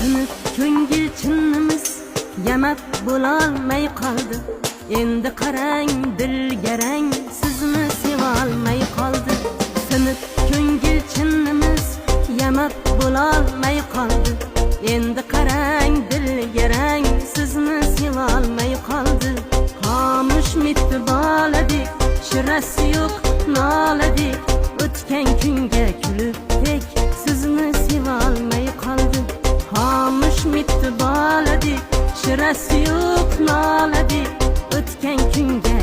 Sinib ko'ngil chinnimiz yamab bo'lolmay qoldi. Endi qarang, dil garang sizni sevolmay qoldi. Sinib ko'ngil chinnimiz yamab bo'lolmay qoldi. Endi qarang, dil garang sizni sevolmay qoldi. Xomush mitti boladek, shirasi yo'q noladek, o'tgan kunga kulib tek sizni sevolmay qoldi. Xomush mitti boladek, shirasi yo'q noladek, o'tgan kunga.